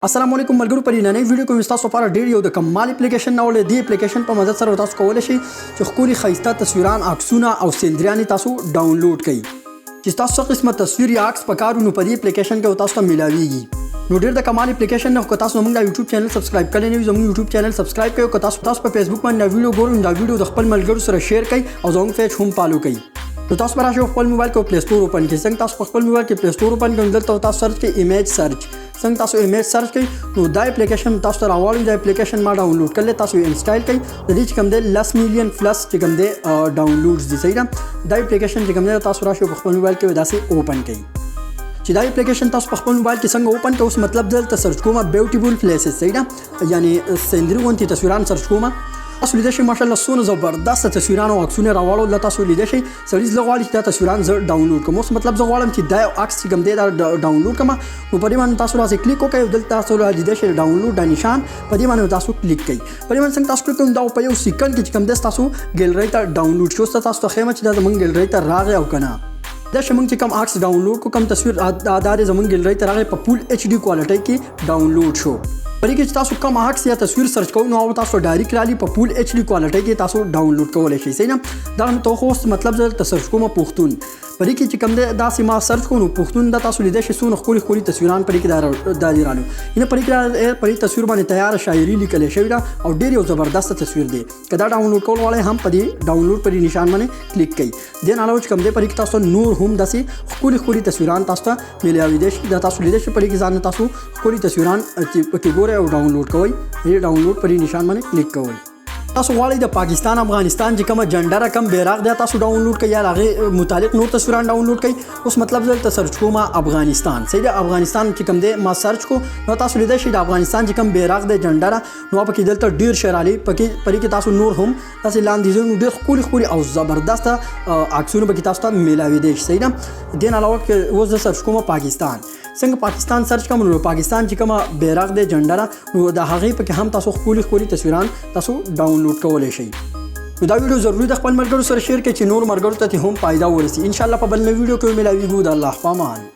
السلام علیکم ملګرو، په نننۍ ویډیو کې تاسو لپاره ډیر یو د کمال اپلیکیشن راوړی. دی اپلیکیشن په مدد سره تاسو کولی شئ چې ښکلي ښایسته تصویران، عکسونه او سندریانې تاسو ډاونلوډ کړئ. چې تاسو څه قسمه تصویر یا عکس پکار نو په دې اپلیکیشن کې تاسو ته ملاویږي. نو ډیر د کمال اپلیکیشن نه. که تاسو زموږ د یوټیوب چینل سبسکرایب کړی نه وي، زموږ یوټیوب چینل سبسکرایب کړئ. که تاسو په فیسبوک باندې دا ویډیو ګورئ، دا ویډیو د خپل ملګرو سره شیر کړئ او زموږ پیج هم فالو کړئ. نو تاسو به راشئ، خپل موبایل کې پلی سٹور اوپن کړئ. څنګه تاسو په خپل موبایل کې پلی سٹور اوپن کړئ، دلته تاسو سرچ کړئ امیج سرچ. څنګه تاسو امیج سرچ کړئ نو دا اپلیکیشن تاسو ته راوړي. دا اپلیکیشن ما ډاونلوډ کړل، تاسو یې انسټال کړئ. د دې چې کوم دی 10 میلیون پلس چې کوم دی ډاونلوډز دي، صحیح ده. دا اپلیکیشن چې کوم دی تاسو راشئ، په خپل موبایل کې داسې اوپن کړئ. چې دا اپلیکیشن تاسو په خپل موبایل کې څنګه اوپن کړئ، اوس مطلب دلته سرچ کوم بیوټیفول پلیسز، صحیح ده، یعنی سندري غونتی تصویران سرچ کوم. تاسو لیدای شئ، ماشاءالله، څونه زبردست تصویران او عکسونه راواړول. تاسو لیدای شئ، سړی زړه غواړي چې دا تصویران زه ډاونلوډ کړم. اوس مطلب زه غواړم چې دا یو عکس چې کوم دی دا ډاونلوډ کړم. نو په دې باندې تاسو راځئ، کلیک وکړئ. دلته تاسو لیدای شئ ډاونلوډ د نشان، په دې باندې تاسو کلیک کړئ. په دې باندې څنګه تاسو کلیک کوئ، دا په یو سیکنډ کې چې کوم دی تاسو ګیلری ته ډاونلوډ شو. تاسو ته ښیم چې دا زمونږ ګیلری ته راغی او کنه. دا چې موږ چې کوم عکس ډاونلوډ کو، کوم تصویر، دا د زمونږ ګیلری ته راغی، په فول اچ ډي کوالټي کې ډاونلوډ شو. په دې کې چې تاسو کوم عکس یا تصویر سرچ کوئ نو هغه تاسو ډایرکټ رالی، په فول اچ ډي کوالټي کې تاسو ډاونلوډ کولی شئ، صحیح نه دا؟ نو ته اوس مطلب زه دلته سرچ کوم پښتون. په دې کې چې کوم دی داسې ما سرچ کوم، نو پښتون دا تاسو لیدای شئ، څونه ښکلي ښکلي تصویران په دې کې دا دي رالو. اینه په دې کې په دې تصویر باندې تیار شاعري لیکل شوې ده او ډیر یو زبردست تصویر دی. که دا ډاونلوډ کول غواړئ هم په دې ډاونلوډ په دې نشان باندې کلیک کړئ. دې نه علاوه چې کوم دی په دې کې تاسو نور هم داسې ښکلي ښکلي تصویران تاسو ته میلاویدای شي. دا تاسو لیدای شئ، په دې کې ځان تاسو ښکلي تصویران پکې ګورئ او ډاونلوډ کوئ. دې ډاونلوډ په دې نشان باندې کلیک کوئ. تاسو غواړئ د پاکستان، افغانستان چې کومه جنډه را، کوم بیرغ دی، تاسو ډاونلوډ کړئ یا هغه متعلق نور تصویران ډاونلوډ کړئ. اوس مطلب زه دلته سرچ کوم افغانستان، صحیح ده. افغانستان چې کوم دی ما سرچ کو، نو تاسو لیدای شئ د افغانستان چې کوم بیرغ دی، جنډه را، نو پکې دلته ډیر شی رالی. پکې پرې کې تاسو نور هم تاسو لاندې ځو، ډیر ښکلي ښکلي او زبردست عکسونه پکې تاسو ته میلاویدای شي، صحیح ده. دې نه علاوه که اوس زه سرچ کوم پاکستان، څنګه پاکستان سرچ کوم نو پاکستان چې کومه بیرغ دی، جنډه ده، نو د هغې پکې هم تاسو ښکلي ښکلي تصویران تاسو ډاونلوډ کولی شئ. نو دا ویډیو ضروري د خپل ملګرو سره شیر کړئ چې نور ملګرو ته هم فایده ورسي. ان شاء الله په بل نوې ویډیو کې ملاویږو. د الله په امان.